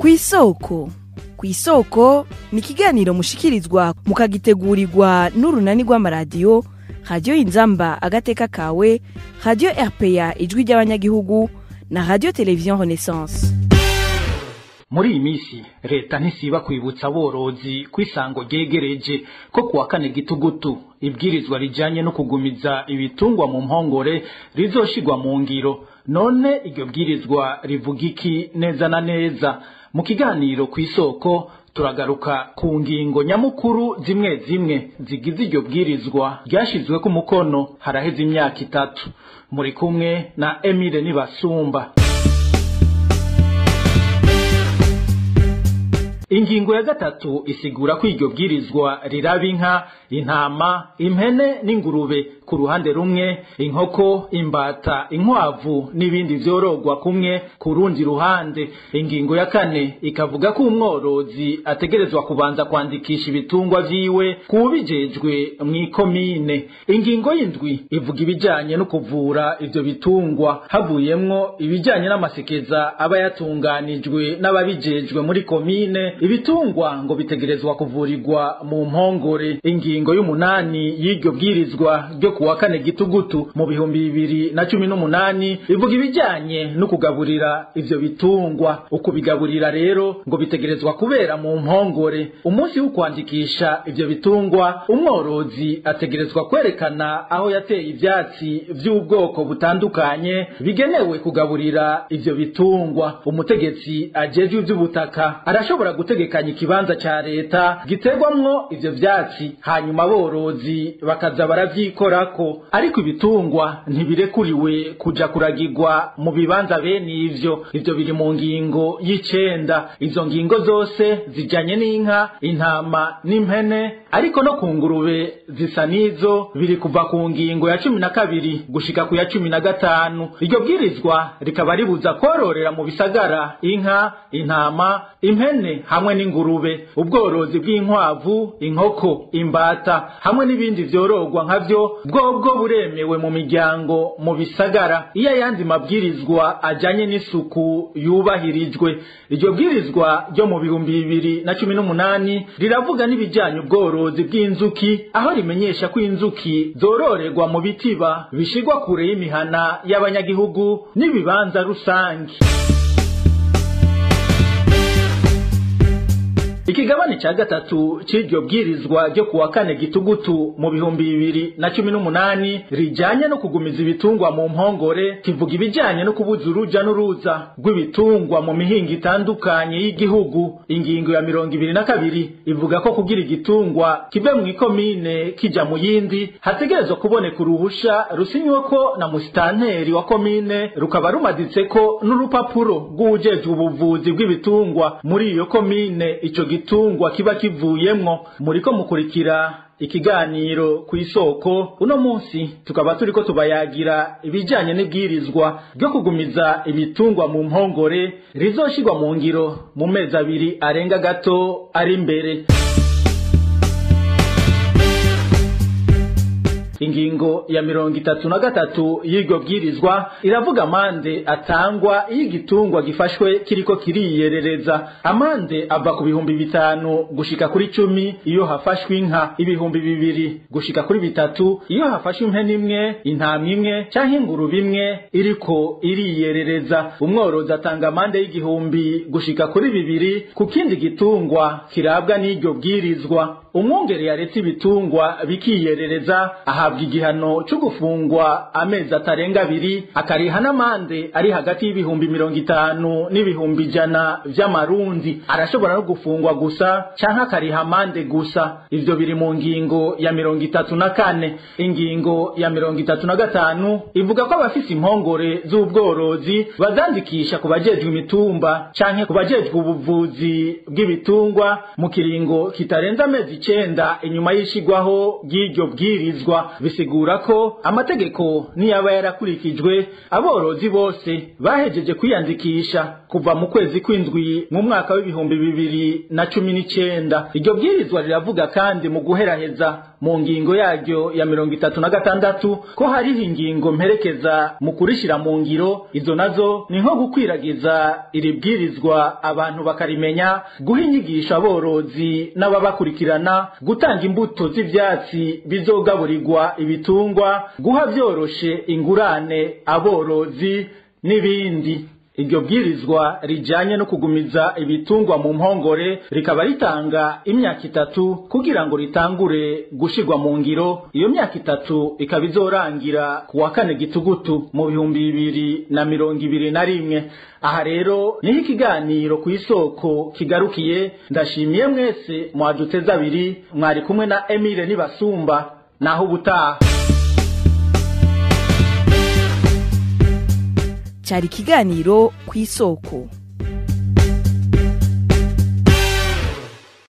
Kw'isoko. Kw'isoko ni ikiganiro mushikirizwa mukagitegurirwa n'urunani rw'amaradiyo Radiyo Inzamba Agateka Kawe, Radiyo RPA Ijwi ry'Abanyagihugu na Radiyo Televiziyo Renaissance. Muri iyi minsi leta ntisiba kwibutsa aborozi kw'isango ryegereje ko kuwa kane gitugutu ibwirizwa rijanye no kugumiza ibitungwa mu mpongore rizoshirwa mu ngiro. None iryo bwirizwa rivuga iki neza na neza? Mu kiganiro kw'isoko turagaruka ku ngingo nyamukuru zimwe zimwe zigize iryo bwirizwa ryashizweko umukono haraheze imyaka 3. Muri kumwe na Emile Nibasumba. Ingingo ya 3 isigura ko iryo bwirizwa riraba inka, intama, impene n'ingurube ku ruhande rumwe, inkoko, imbata, inkwavu n'ibindi vyorogwa kumwe ku rundi ruhande. Ingingo ya 4 ikavuga ko umworozi ategerezwa kubanza kwandikisha ibitungwa vyiwe kubijejwe mw'ikomine. Ingingo y'indwi ivuga ibijanye no kuvura ivyo bitungwa, havuyemwo ibijanye n'amasekeza aba yatunganijwe n'ababijejwe muri komine. Ibitungwa ngo bitegerezwa kuvurirwa mu mpongore. Ingingo y'umunani y'iryo bwirizwa ryo kuwa kane gitugutu mu 2018 ivuga ibijanye no kugaburira ivyo bitungwa. Ukubigaburira rero ngo bitegerezwa kubera mu mpongore. Umunsi wo kwandikisha ivyo bitungwa, umworozi ategerezwa kwerekana aho yateye ivyatsi vy'ubwoko butandukanye bigenewe kugaburira ivyo bitungwa. Umutegetsi ajejwe ivy'ubutaka arashobora gutegekanya ikibanza ca leta giterwamwo ivyo vyatsi, hanyuma aborozi bakaza baravyikorako. Ariko ibitungwa ntibirekuriwe kuja kuragirwa mu bibanza bene ivyo. Ivyo biri mu ngingo y'9. Izo ngingo zose zijanye n'inka, intama n'impene, ariko no ku ngurube zisa n'izo biri kuva ku ngingo ya 12 gushika ku ya 15. Iryo bwirizwa rikaba ribuza kororera mu bisagara inka, intama, impene hamwe n'ingurube. Ubworozi bw'inkwavu, inkoko, imbata hamwe n'ibindi vyorogwa nkavyo bwobwo buremewe mu miryango mu bisagara iyo ayandi mabwirizwa ajanye n'isuku yubahirijwe. Iryo bwirizwa ryo mu 2018 riravuga n'ibijanye ubworozi bw'inzuki, aho rimenyesha ko inzuki zororerwa mu bitiba bishigwa kure y'imihana y'abanyagihugu n'ibibanza rusangi. Ikigabane ca 3 c'iryo bwirizwa ryo kuwa kane gitugutu mu 2018 rijanye no kugumiza ibitungwa mu mpongore kivuga ibijanye no kubuza uruja n'uruza rw'ibitungwa mu mihingo itandukanye y'igihugu. Ingingo ya 22 ivuga ko kugira igitungwa kive mu ikomine kija mu yindi hategerezwa kuboneka uruhusha rusinyweko na musitanteri wa komine, rukaba rumaditseko n'urupapuro rw'uwujejwe ubuvuzi bw'ibitungwa muri iyo komine ico gitungwa kiba kivuyemwo. Muriko mukurikira ikiganiro kw'isoko. Uno munsi tukaba turiko tubayagira ibijanye n'ibwirizwa ryo kugumiza ibitungwa mu mpongore rizoshirwa mu ngiro mu mezi 2 arenga gato ari imbere. Ingingo ya 33 y'iryo bwirizwa iravuga amande atangwa iyo igitungwa gifashwe kiriko kiriyerereza. Amande ava ku 5,000 gushika kuri 10 iyo hafashwe inka, 2,000 gushika kuri 3 iyo hafashwe impene imwe, intama imwe canke ingurube imwe iriko iriyerereza. Umworozi atanga amande y'1,000 gushika kuri 2 ku kindi gitungwa kirabwa n'iryo bwirizwa. Umwungere yaretse ibitungwa bikiyerereza ahabwa igihano cyo gufungwa amezi atarenga 2, akariha n'amande ari hagati y'ibihumbi 50 n'ibihumbi 100 vy'amarundi. Arashobora no gufungwa gusa canke akariha amande gusa. Ivyo biri mu ngingo ya 34. Ingingo ya 35 ivuga ko abafise impongore z'ubworozi bazandikisha ku bajejwe imitumba canke ku bajejwe ubuvuzi bw'ibitungwa mu kiringo kitarenza amezi 9 inyuma y'ishigwaho ry'iryo bwirizwa. Bisigura ko amategeko niyaba yarakurikijwe, aborozi bose bahejeje kwiyandikisha kuva mu kwezi kw'indwi mu mwaka w'ibihumbi 2019. Iryo bwirizwa riravuga kandi mu guheraheza mu ngingo yaryo ya 36 ko hariho ingingo mperekeza mu kurishira mu ngiro. Izo nazo ni nko gukwiragiza iri bwirizwa abantu bakarimenya, guha inyigisho aborozi n'ababakurikirana, gutanga imbuto z'ivyatsi bizogaburirwa ibitungwa, guha vyoroshe ingurane aborozi n'ibindi. Iryo bwirizwa rijanye no kugumiza ibitungwa mu mpongore rikaba ritanga imyaka 3 kugira ngo ritangure gushirwa mu ngiro. Iyo myaka 3 ikaba izorangira ku wa 4 Gitugutu mu 2021. Aha rero niho ikiganiro ku isoko kigarukiye. Ndashimiye mwese mwaduteze abiri, mwari kumwe na Emile Nibasumba. Naho ubutaha. Cyari ikiganiro ku isoko.